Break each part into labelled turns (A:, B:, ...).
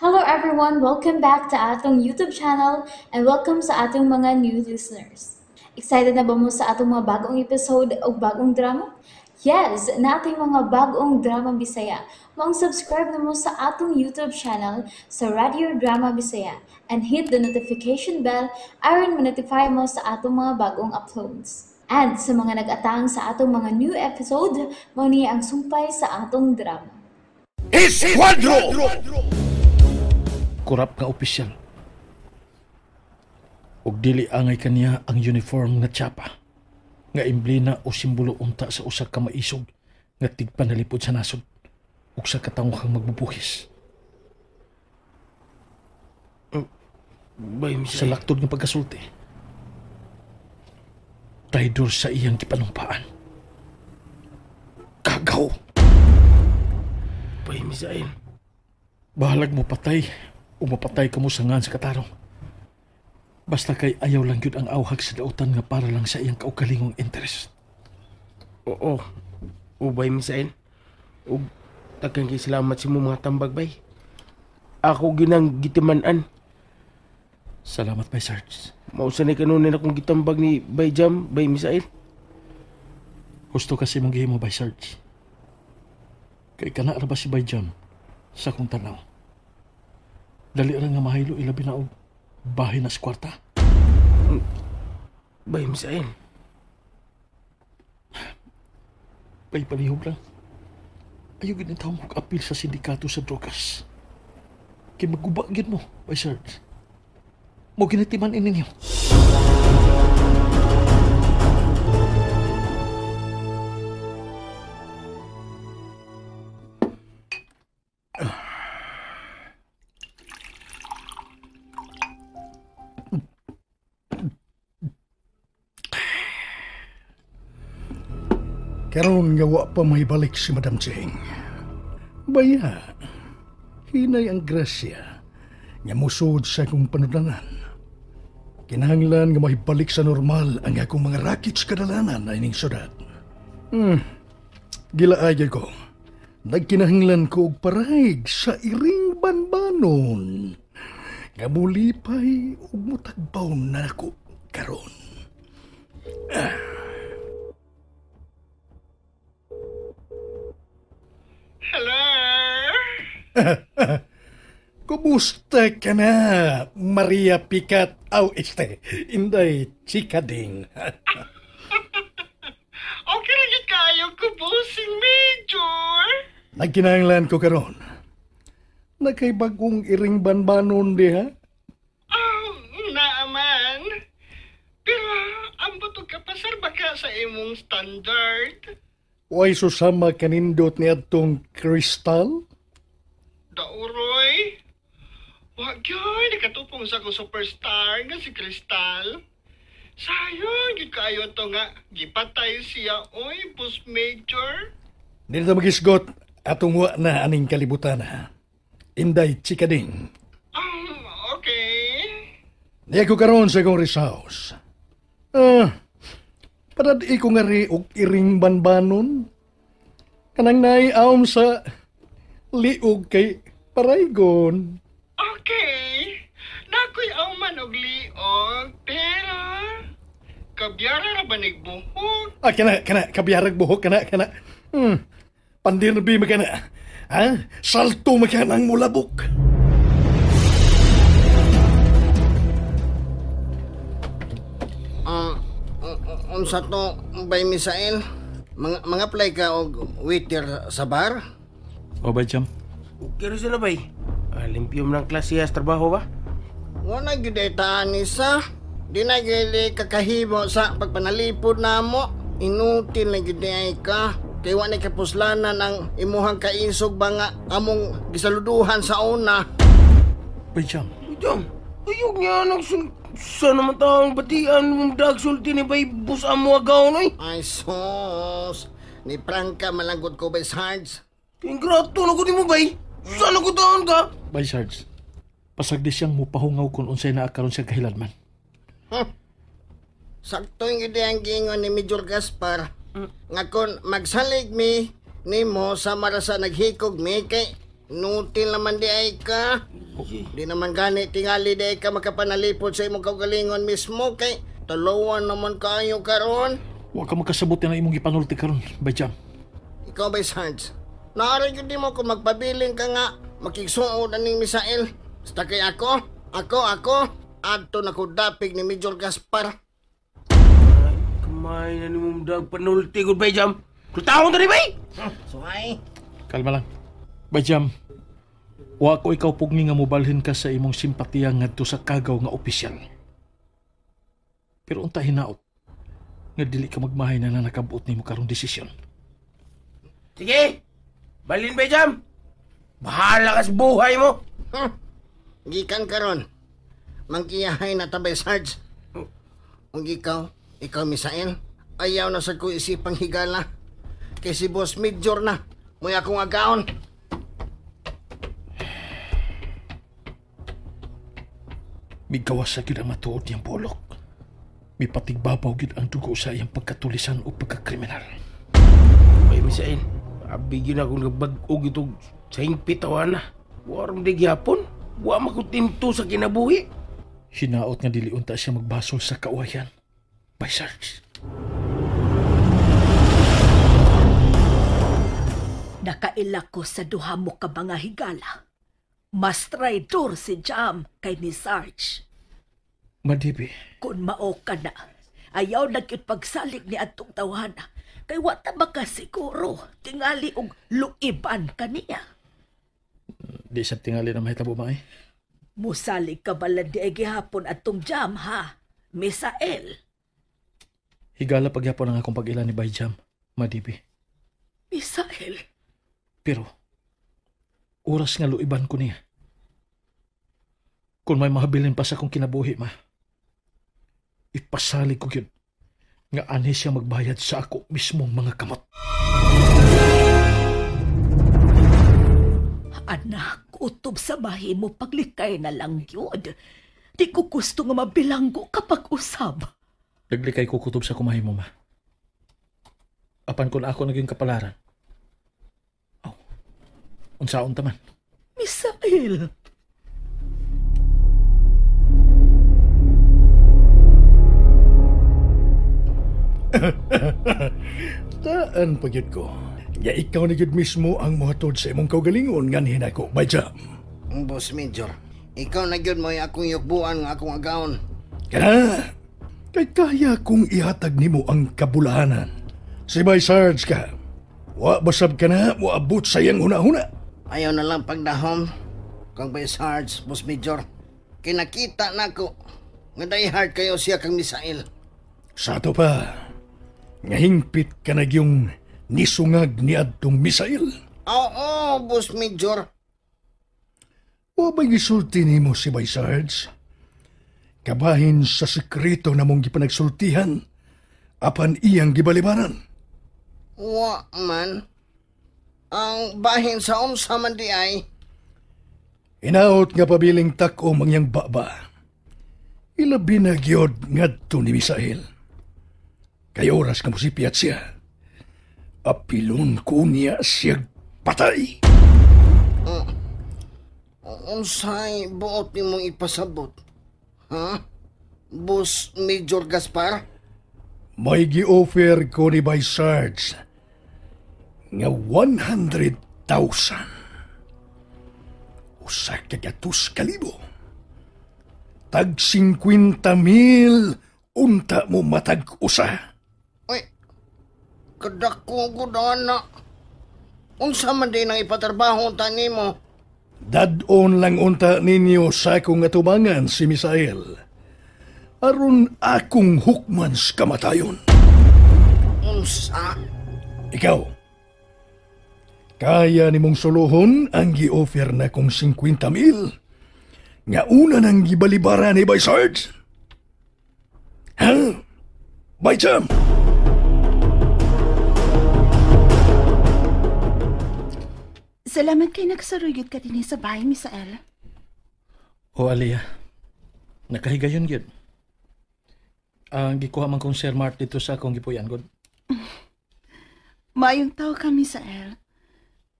A: Hello everyone! Welcome back to atong YouTube channel and welcome sa atong mga new listeners. Excited na ba mo sa atong mga bagong episode o bagong drama? Yes! Nating mga bagong drama Bisaya. Maong subscribe na mo sa atong YouTube channel sa Radio Drama Bisaya and hit the notification bell aron ma-notify mo sa atong mga bagong uploads. And sa mga nag-atang sa atong mga new episode, mao ni ang sumpay sa atong drama.
B: Esquadro!
C: Kurap nga opisyal. Ug dili angay kaniya ang uniform nga tsapa, nga emblema o simbolo unta sa usa ka maisog nga tigpanalipod sa nasod ug sa katawhang magbubuhis. Sa laktod nga pagkasulti, traidor sa iyang gipanumpaan. Kagaw!
D: Bay, Misael.
C: Bahalag mo patay o mapatay ka mo sa ngan sa katarong. Basta kay ayaw lang yun ang awhag sa dautan nga para lang sa iyang kaugalingong interest.
D: Oo. O, bay, Misael. O, tagang kay salamat sa imong mga tambag, bay. Ako ginang gitiman-an.
C: Salamat, bay Sarge.
D: Mausa ni kanunin akong gitambag ni Bay Jam, Bay Misael.
C: Gusto kasi mong gihimo, Bay Sarge. Kay kana ra ba si Bay Jam sa akong tanaw? Dali ra nga mahaylo ilabi na og bahin na sa kwarta.
D: Bay Misael.
C: Bay, palihog lang. Ayaw gid taong apil sa sindikato sa drogas. Kay maguba gid mo, Bay Sarge. Mo ginatiman ini niyo.
B: Karon nga wa pa may balik si Madam Cheng. Baya, hinay ang grasya nga musod sa akong panudlanan. Kinahanglan nga mahibalik sa normal ang akong mga rakit sa kadalanan na ining syudad. Gilaay ko. Nagkinahanglan ko og parayg sa iring banbanon nga mulipay ug mutagbaw na nako karon.
E: Hello?
B: Kumusta ka na, Maria Picat? Aw, este, Inday Chika Ding.
E: Okay lagi kayo, kubusing Major.
B: Nagkinahanglan ko karon. Nakay bagong iring banbanon diha?
E: Naaman. Pero ang butog ka pasar baka sa imong standard.
B: Way susama kanindot ni atong kristal?
E: Dauroy. Wag yun, nakatupong sa akong superstar nga si Kristal. Sayang, yun kayo to nga. Gipatay siya, oy, boss major.
B: Dito magisgot, atong wa na aning kalibutan ha. Inday Chikading.
E: Okay.
B: Niya ko karon sa akong rest house. Padad-i ko nga ri og iring banbanon. Kanang naiawm sa liog kay Paraygon.
E: Okay. Nakoy awman og liog, pero kabyara ra ba nigbuhok?
B: Ah, kana kabyarag buhok kana. Pandirbi makana. Ha? Salto makanang mulabok.
F: Unsa to, Bay Misael? Mga apply ka og waiter sa bar?
C: O, Bay Jam.
D: Okay rin sila, Bay. Limpyo mo ng klase sa trabaho ba?
F: Wala gyud ay taan isa. Di na gyud kakahimo sa pagpanalipod namo. Inutil na gyud ay ka. Kay wa na kapuslanan ang imuhang kaisog ba nga among gisaluduhan sa una.
C: Bay Jam.
D: Bay Jam, ayog niya nagsun... Sa naman taong batian mong dagsulti ni Bay Bus amo agaw noy.
F: Ay sus, ni Prangka malanggot ko Bay Sarge.
D: Ingrato na ko ni mo Bay. Saan ako taon ka?
C: Bay Sarge, pasagdi siyang mupahungaw kung unsay naa karon siya kahilanman.
F: Sakto yung ideyang giingon ni Major Gaspar. Nga kon magsalig mi nimo sa marasa naghikog mi kay Inutil naman di ay ka. Di naman gani tingali di ay ka makapanalipod sa imong kaugalingon mismo kay talawan naman kaayo karon.
C: Wa ka makasabot na imong gipanulti karon, Bay Jam.
F: Ikaw bay Sarge, naaray gyud nimo kung magpabiling ka nga makigsuod aning Misael. Basta kay ako, adto na ko dapig ni Major Gaspar.
D: Ay, kamay na ni mong dag panulti gud Bay Jam. Kultaon ta ni bay.
F: Suway.
C: Kalma lang. Bay Jam, wa ko ikaw pugni nga mobalhin ka sa imong simpatiya ngadto sa kagaw nga opisyal. Pero unta hinaot nga dili ka magmahay na nakabuot nimo karong desisyon.
D: Sige, balhin Bay Jam. Bahala ka sa buhay mo.
F: Gikan karon. Mangkiyahay na tabay Sarge. Ug ikaw Misael, ayaw na sa ko isipang higala. Kay si Boss Major na, mo'y akong agaon.
C: Migawas sa gyud ang matuod niyang bulok. Mipatigbabaw gyud ang dugo sa iyang pagkatulisan o pagkakriminal.
D: Bay Misael, abi gyud akong nabag-og itong sa hingpit tawana. Warong di gyapon, wa makutinto sa kinabuhi.
C: Hinaot nga dili unta siya magbasol sa kawayan. Bay Sarge.
G: Nakaila ko sa duha mo ka mga higala. Mas traidor si Jam kay ni Sarge.
C: Madibi.
G: Kung mao ka na, ayaw na gyud pagsalig ni atong tawhana. Kay wa ta makasiguro, tingali og luiban kaniya.
C: Di sab tingali na mahitabo maay.
G: Musalig ka bala di ay gihapon atong Jam ha, Misael.
C: Higala pagyapon ang akong pag-ila ni Bay Jam, Madibi.
G: Misael.
C: Pero, oras nga luiban ko niya. Kung may mahabilin pa sa akong kinabuhi, ma, ipasalig ko yun nga anhi siya magbayad sa ako mismong mga kamot.
G: Anak, utob sa bahi mo paglikay na lang yun. Di ko gusto nga mabilanggo kapag usab.
C: Naglikay ko kutob sa kumahi mo, ma. Apan kung ako naging kapalaran. Oh, unsaon taman.
G: Misael!
B: Taan pagyud ko. Ya ikaw na gyud mismo ang mohatod sa imong kaugalingon nganhi nako, Bay Jam.
F: Boss Major, ikaw na gyud mo'y akong yukbuan nga akong agaon.
B: Kana, kay kaya kong ihatag nimo ang kabulahanan. Si Bay Sarge ka, wa basab ka na moabot sa iyang huna-huna.
F: Ayaw na lang pagdahom kang Bay Sarge, Boss Major. Kinakita nako nga die hard kayo siya kang Misael.
B: Sa ato pa, nga hingpit ka na yung nisungag ni adtong Misael.
F: Oo, Boss Major.
B: Wa ba'y gisulti nimo si Bay Sarge? Kabahin sa sekreto na mong gipanagsultihan, apan iyang gibalibaran.
F: Wa man. Ang bahin sa unsa man di ay.
B: Inaot nga pabiling tak-o mangyang baba. Ilabi na gyud ngadto ni Misael. Kay oras nga mosipyat siya, apilon ko niya siya patay.
F: Unsay buot nimong ipasabot? Ha? Boss Major Gaspar?
B: May gi-offer ko ni Bay Sarge nga 100,000. Usa ka gatos kalibo. Tag 50,000 unta mo matag usa.
F: Uy, kadako gud ana. Unsa man din ang ipatrabaho unta nimo?
B: Dad-on lang unta ninyo sa akong atubangan si Misael. Aron akong hukman sa kamatayon.
F: Unsa?
B: Ikaw, kaya nimong suluhon ang gi-offer na kong 50,000 nga una nang gibalibara ni Bay Sarge. Ha? Bay Jam!
H: Salamat kay nagsaruyod ka din sa bahay, Misael.
C: O, Aliyah. Nakahigayon yun. Ang gikuha man kong Sir Mart dito sa akong gipuyan, God.
H: Maayong tao ka, Misael.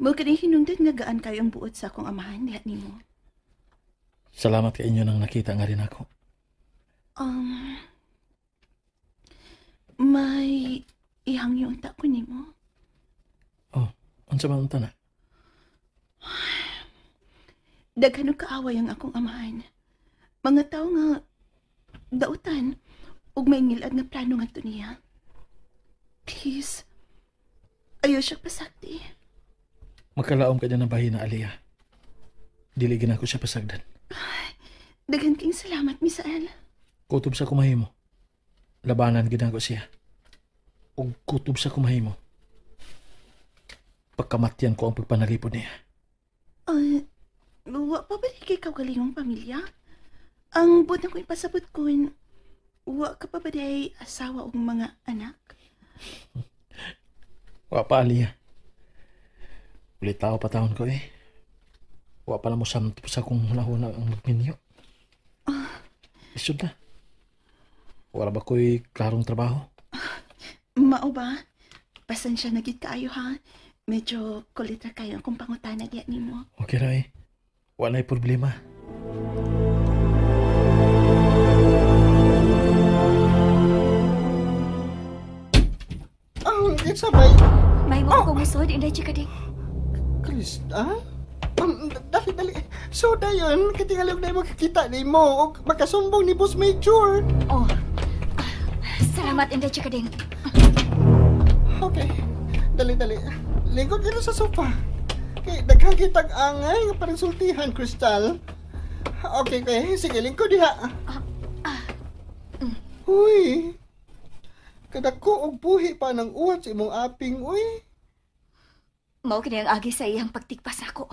H: Mao kini hinungdan nga gaan kayo ang buot sa akong amahan diha nimo.
C: Salamat kay inyo nang nakita nga rin ako.
H: May ihangyo unta ko nimo.
C: Oh, unsa man unta na?
H: Daghan og kaaway ang akong amahan. Mga tawo nga dautan ug may ngilad nga plano ngadto niya. Please, ayaw siya pasakti.
C: Magkalaom ka niya ng bahin na, Aliyah. Dili gina ko siya pasagdan.
H: Daghan king salamat, Misael.
C: Kutob sa kumahimo. Labanan gina ko siya. Ug kutob sa kumahimo. Pagkamatyan ko ang pagpanalipod niya.
H: Wa pa ba kay kaugalingong pamilya? Ang buot na ko ipasabot ko, wa ka pa ba day asawa o mga anak?
C: Wa pa, Aliyah. Ulit tao pa taon ko eh. Wa pa na mo samtop sa kung hunahuna ang magminyo. Isod na. Wala ba ko'y klarong trabaho?
H: Mao ba? Pasensya na gid kaayo ha. Medyo kulit ra kayo akong pangutana diya nimo.
C: Okay ra eh. Wala'y problema.
E: Ang sabay.
I: May mo ko musod, Inday Chikading.
E: Krista? Dali, dali. So, dayon, katingalog na makakita ni mo o makasumbong ni Boss Major.
I: Oh, salamat, Inday Chikading.
E: Okay. Dali, dali. Lingkod ka sa sofa. Kay daghang kitag angay nga parang sultihan, Crystal. Okay, okay. Sige, lingkod diha. Uy. Kadako og buhi pa ng uwat sa imong aping, uy.
I: Mao kini ang agi sa iyang pagtigpas ako.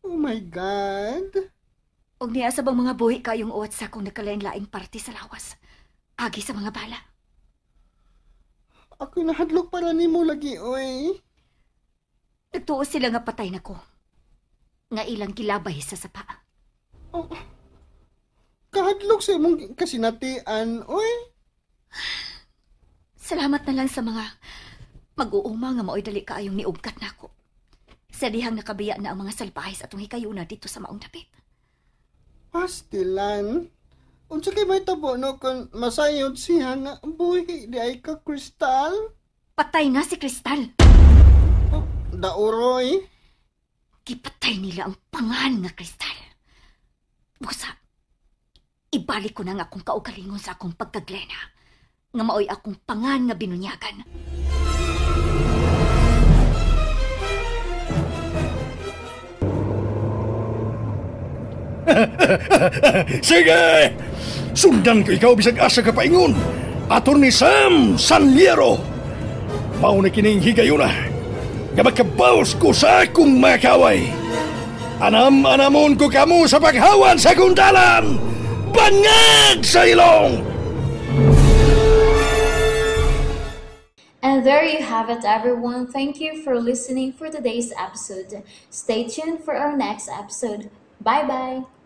E: Oh my God.
I: Og niya sa bang mga buhi kayong uwat sa akong nagkalain-laing parte sa lawas. Agi sa mga bala.
E: Ako nahadlok para nimo lagi, oy.
I: Nagtuo sila nga patay na ko. Nga ilang gilabay sa sapa.
E: Oh, kahadlok sa imong kasinatian, oy.
I: Salamat na lang sa mga mag-uuma nga maoy dali kaayong niugkat nako. Sa dihang nakabiya na ang mga salbahe sa atong hikayuna dito sa maong dapit.
E: Pastilan. Unsa kay may tabo no kung masayod siya nga buhi di ay ka, Crystal?
I: Patay na si Crystal.
E: Oh, dauroy.
I: Gipatay nila ang pangan nga Crystal. Busa, ibalik ko na nga akong kaugalingon sa akong pagkaglena. Nga maoy akong pangan nga binunyagan.
B: Sige! Sundan ko ikaw bisag asa ka paingon. Attorney Sam Sanliero. Mao na kining higayuna. Nga makabawas ko sa akong mga kaway. Anam-anamon ko kamo sa paghawan sa akong dalan. Bangag sa ilong!
A: And there you have it, everyone. Thank you for listening for today's episode. Stay tuned for our next episode. Bye-bye!